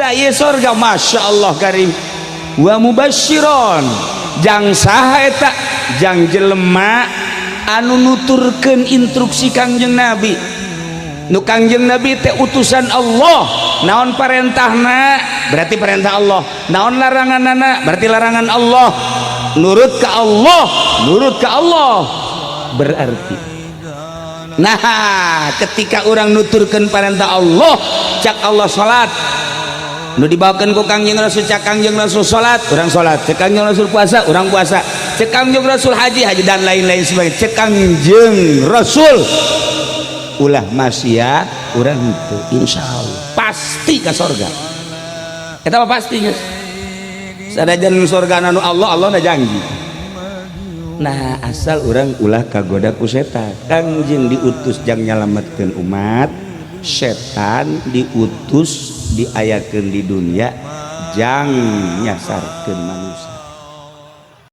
Tah, ieu sorga, Masya Allah karim. Wa mubasyiron, jang saha eta? Jang jelema anu nuturkeun instruksi Kangjeng Nabi. Nu Kangjeng Nabi teh utusan Allah. Naon parentahna berarti perintah Allah, naon laranganana berarti larangan Allah. Nurut ke Allah, nurut ke Allah berarti. Nah, ketika orang nuturkan perintah Allah, cak Allah salat, nu dibawakan ku Kangjeng Rasul, cak Kangjeng Rasul salat, urang salat, cek Kangjeng Rasul puasa, urang puasa, cek Kangjeng Rasul haji, haji, dan lain-lain sebagainya. Cek Kangjeng Rasul ulah maksiat, urang itu insya Allah pasti ke surga. Eta mah pasti, geus sanajan surga anu Allah, Allah na janji. Nah, asal orang ulah kagoda ku setan. Kangjeng diutus jang nyalametkeun umat, setan diutus diayakeun di dunia jang nyasarkeun manusia.